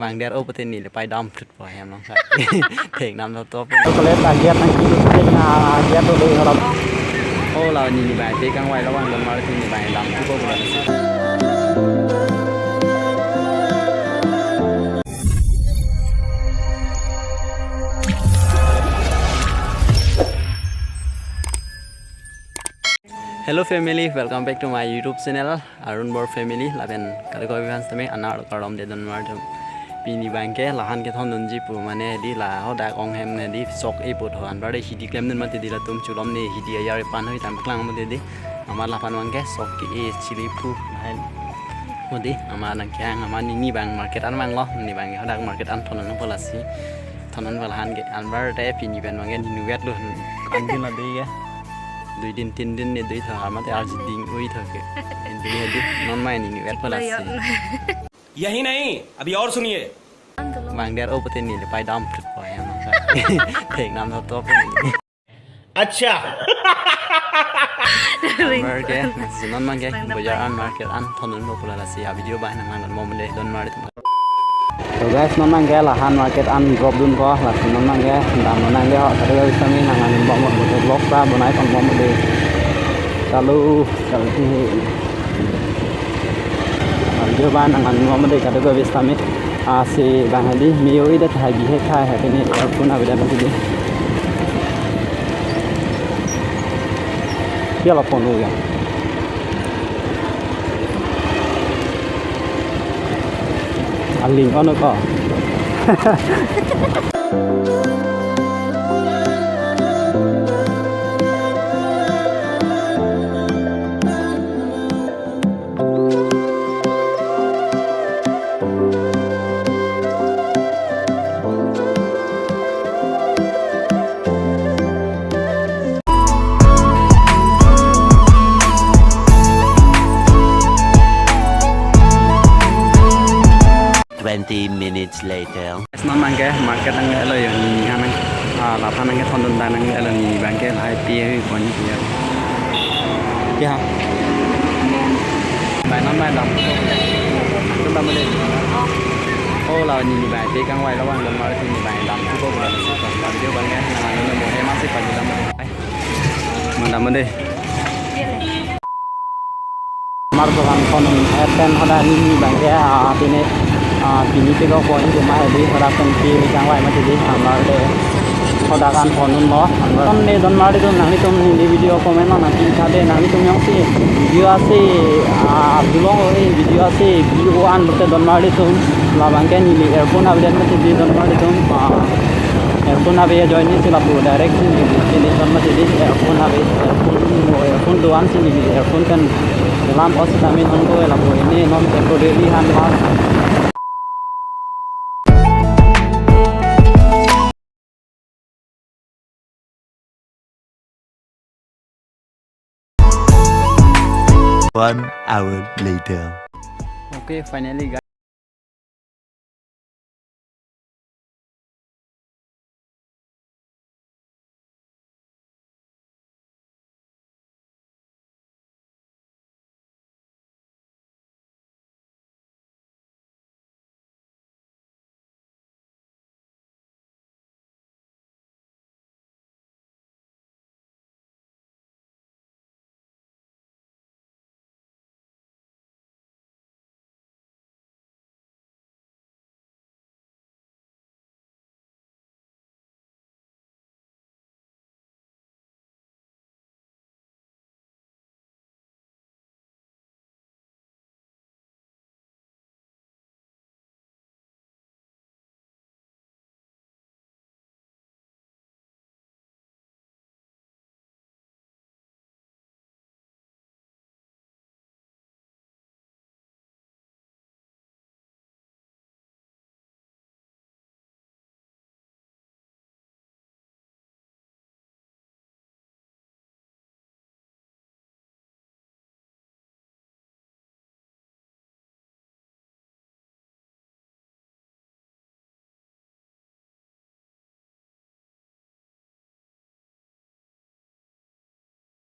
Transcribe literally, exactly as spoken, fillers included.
Bang der o pute neli pai dam thut po hem long sa. Thek nam to to. Chocolate a gate nangkepi thek na gate o le harap. O la neli bang te kangvai lo bang don mar neli bang dam thu po bang. Hello family, welcome back to my YouTube channel, Arun Bor Family. Lapen kadokave aphan sitame anar kardom de don mar dum. Pini bang ke lahan kethondunji pu mane di la hadak ong hem ne di sok e pu tho anbar de hidi klemdun mati di latum chulom ne hidi ayar pan hoi tam klang mati di. Amat laphan bang ke sok ke e chili pu lahen. Modi amat nangkehang amat neli bang market an bang lo, neli bang ke hadak market an thondun po lasi. Thondun po lahan ke anbar de pini pen bang ke neli vet lo. Kan din la de ya. Dui din tin din ne dui tha amat arji ding ui tha ke. Dui ha di non mai neli vet po lasi. यही नहीं, अभी और सुनिए। Bang der o pute neli pai dam thut po hem long sa. Thek nam to to. अच्छा। Anbar ke, non bang ke, bojar an market an thondun po pu lasi a video bang nang nang mo mende don mar dum. So guys, non bang ke lahan market an drop dun ko, lasi non bang ke dam non bang ke ho, kadokave sitame nang nang mo mo vlog ta bonai pon mo mo de. Chalo, chalo. Video bang nang nang mo mo de kadokave sitame. Asi bang hadi mio ida tha bihek tha hadi ni pun avedet mati di. Dia la pon ya. Aling ono ko. Twenty minutes later. Non bang ke market nang lo yo ni ha nang. Ah, laphan nang ke thondun ta nang lo ni bang ke lahai pi hui pon ni ya. Ya. Bang non bang dam. Dam dam le. O la neli bang te kangvai lo bang don mar neli bang dam ko bang si pa video bang ya. Nang lo mo he ma si pa dam. Bang dam de. Amar dokan kon eten hadak neli bang ke, ah, pine, ah, pini ke ko point ke ma hedi hadak kon pi kangvai mati di amar de hadak an kon mo amar. Kon ne don mar dum nanglitum neli video comment ma nangpi tha de nanglitum jongsi video asi, ah, belong oi video asi view an lote don mar dum labang ke neli earphone avedet mati di don mar dum, ah, earphone ave join ni sila pu direct si neli neli don mati di earphone ave earphone mo earphone do-an si neli earphone kan lam os kami nongo lapu ini non temporary han mas. One hour later. Okay, finally, guys.